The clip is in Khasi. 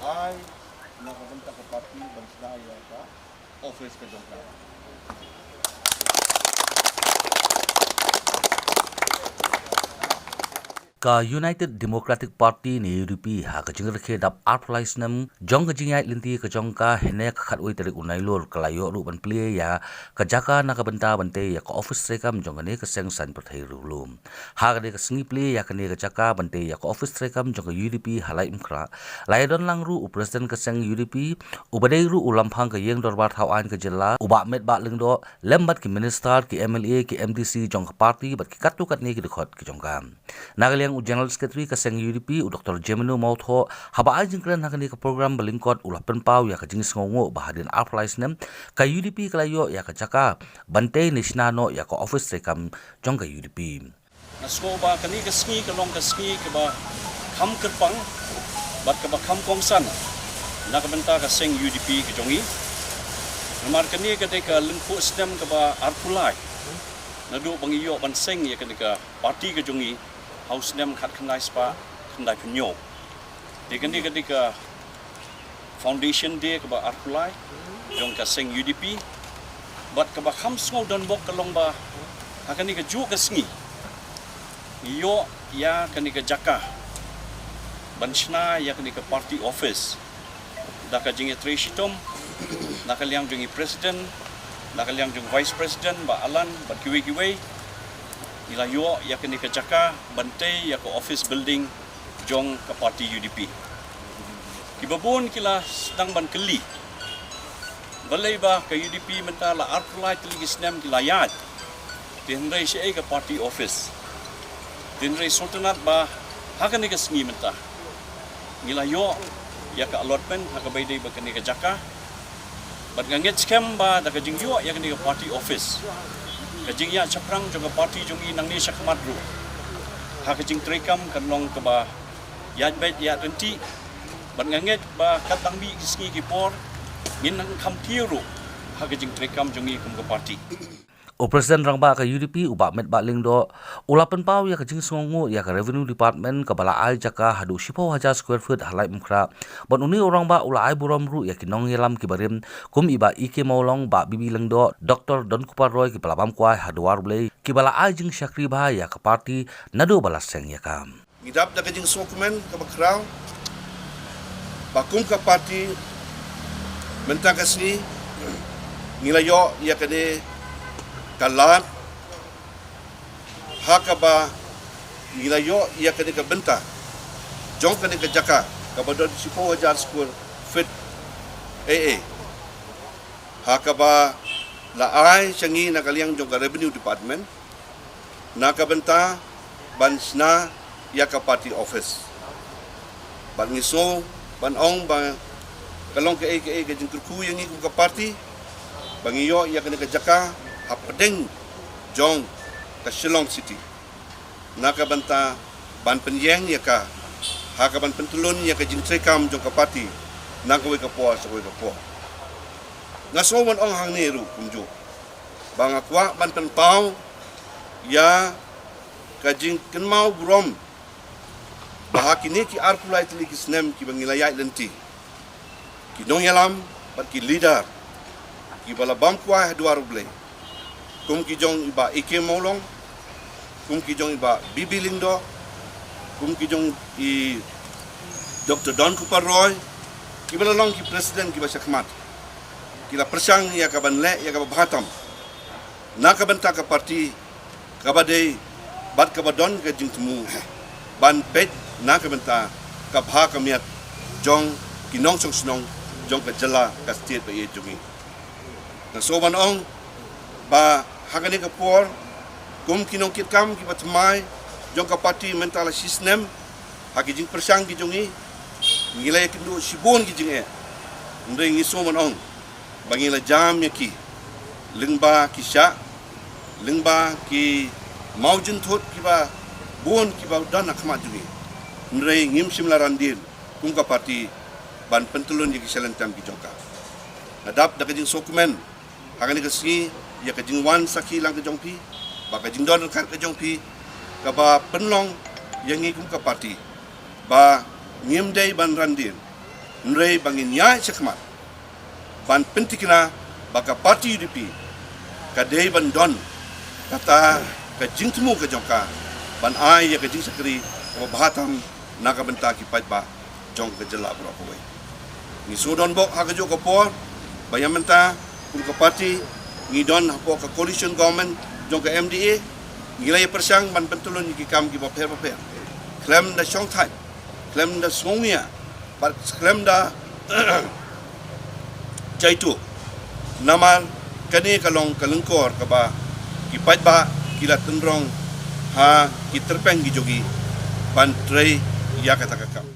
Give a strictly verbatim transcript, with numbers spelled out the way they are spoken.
Ai na ka bynta ka party ban sdang ïa ka office ka jong ka. Ka United Democratic Party ne U D P ha ka jingrakhe dap arphew lai snem jong ka jingïaid lynti ka jong ka, hynne ka khatwei tarik u Nailur ka la ïoh ruh ban plie ïa ka jaka na ka bynta ban tei ïa ka office treikam jong kane ka seng saiñ pyrthei riewlum. Ha kane ka sngi plie ïa kane ka jaka ban tei ïa ka office treikam jong ka U D P ha Laitumkhrah, la ïadon lang ruh u President ka seng U D P, uba dei ruh u Lamphang ka Ïing Dorbar Thawaiñ ka Jylla, u Bah Metbah Lyngdoh, lem bad ki minister, ki M L A, ki M D C jong ka party bad ki katto katne ki dkhot ki jong ka. Na ka liang u General Secretary ka seng U D P, u Doctor Jemino Mawthoh, haba ai jingkren ha kane ka program ba lyngkot, u la pynpaw ïa ka jingsngewnguh ba hadien arphew lai snem ka U D P ka la ïoh ïa ka jaka ban tei ne shna noh ïa ka office treikam jong ka U D P. Nga sngew ba kane ka sngi ka long ka sngi kaba kham kyrpang bad kaba kham kongsan na ka bynta ka seng U D P ka jong ngi. Namar kane ka dei ka lymphuh snem kaba arphew lai naduh ba ngi ïoh ban seng ïa kane ka party ka jong ngi ha u snem khatkhyndai spah khyndaiphew hynñiew. Te kane ka dei ka Foundation Day kaba arphew lai jong ka seng U D P. Bad kaba kham sngewdon bok ka long ba ha kane kajuh ka sngi ngi ïoh ïa kane ka jaka ban shna ïa kane ka party office da ka jingïatrei shitom na ka liang jong i president, na ka liang jong vice president, Bah Alan bad kiwei kiwei. Ngi la ïoh ïa kane ka jaka ban tei ïa ka office building jong ka party U D P. Kiba bun ki la sdang ban kylli balei ba ka U D P mynta la arphew lai tylli ki snem ki la ïaid, te hynrei shaei ka party office? Te hynrei sngewtynnat ba ha kane ka sngi mynta ngi la ïoh ïa ka allotment ha kaba ïadei bad kane ka jaka. Bad nga ngeit skhem ba da ka jingïoh ïa kane ka party office, ka jingïaid shaphrang jong ka party jong ngi nangne shakhmat ruh ha ka jingtreikam kan long kaba ïaid beit ïaid ryntih. Bad nga ngeit ba katba tang bit ki sngi ki por ngin nang kham kiew ruh ha ka jingtreikam jong ngi kum ka party. U President Rangbah ka U D P, u Bah Metbah Lyngdoh, u la pynpaw ïa ka jingsngewnguh ïa ka Revenue Department kaba la ai jaka haduh shiphew hajar square feet ha Laitumkhrah. Bad une u Rangbah u la ai burom ruh ïa ki nongïalam kiba rim kum i Bah E K Mawlong, Bah B B Lyngdoh, Doctor Donkupar Roy, kiba la bam kwai ha Duar Blei, kiba la ai jingshakri bha ïa ka party naduh ba la seng ïa ka. Ngi dap da ka jingsngewkmen kaba khraw ba kum ka party mynta ka sngi ngi la ïoh ïa kane ka lad, ha kaba ngi la ïoh ïa kane ka bynta jong kane ka jaka kaba don shiphew hajar square feet A A, ha kaba la ai sha ngi na ka liang jong ka Revenue Department na ka bynta ban shna ïa ka party office. Bad ngi sngew ban ong ba ka long kaei kaei ka jingkyrkhu ïa ngi kum ka party ba ngi ïoh ïa kane ka jaka hapdeng jong ka Shillong City na ka bynta ban pynïeng ïa ka, ha ka ban pyntylun ïa ka jingtreikam jong ka party na kawei ka por sha kawei ka por. Nga sngew ban ong hangne ruh kumjuh ba nga kwah ban pynpaw ïa ka jingkynmaw burom ba ha kine ki arphew lai tylli ki snem kiba ngi la ïaid lynti, ki nongïalam bad ki leader kiba la bam kwai ha Duar U Blei, kum ki jong i Bah E K Mawlong, kum ki jong i Bah B B Lyngdoh, kum ki jong i Doctor Donkupar Roy, kiba la long ki president kiba shakhmat, ki la pyrshang ïa ka ban leh ïa kaba bha tam na ka bynta ka party kaba dei bad kaba don ka jingthmu ban peit na ka bynta ka bha ka miat jong ki nongshong shnong jong ka jylla, ka state ba ïeit jong ngi. Nga sngew ban ong ba ha kane ka por kum ki nongkitkam kiba thymmai jong ka party mynta la shisnem, ha ki jingpyrshang ki jong ngi, ngi la ïakynduh shibun ki jingeh. Hynrei ngi sngew ban ong ba ngi la jam ïa ki lyngba ki shah, lyngba ki mawjynthut kiba bun kiba don ha khmat jong ngi. Hynrei ngim shym la ran dien kum ka party ban pyntylun ïa ki shalynter ki jong ka. Nga dap da ka jingsngewkmen ha kane ka sngi ïa ka jingwan sakhi lang ka jong phi, ba ka jingdon ryngkat ka jong phi kaba pynlong ïa ngi kum ka party ba ngim dei ban ran dien Hynrei ba ngin ïaid shakhmat ban pynthikna ba ka party U D P ka dei ban don kata ka jingthmu ka jong ka ban ai ïa ka jingshakri kaba bha tam na ka bynta ki paidbah jong ka jylla baroh kawei. Ngi shu don bok ha kajuh ka por ba ïa mynta kum ka party ngi don hapoh ka coalition government jong ka M D A, ngi la ïa pyrshang ban pyntylun ïa ki kam kiba pher bapher khlem da shongthait, khlem da sngewngiah bad khlem da jaituh. Namar kane ka long ka lyngkor kaba ki paidbah ki la tynrong ha ki tyrpeng ki jong ki ban trei ïa kata ka kam.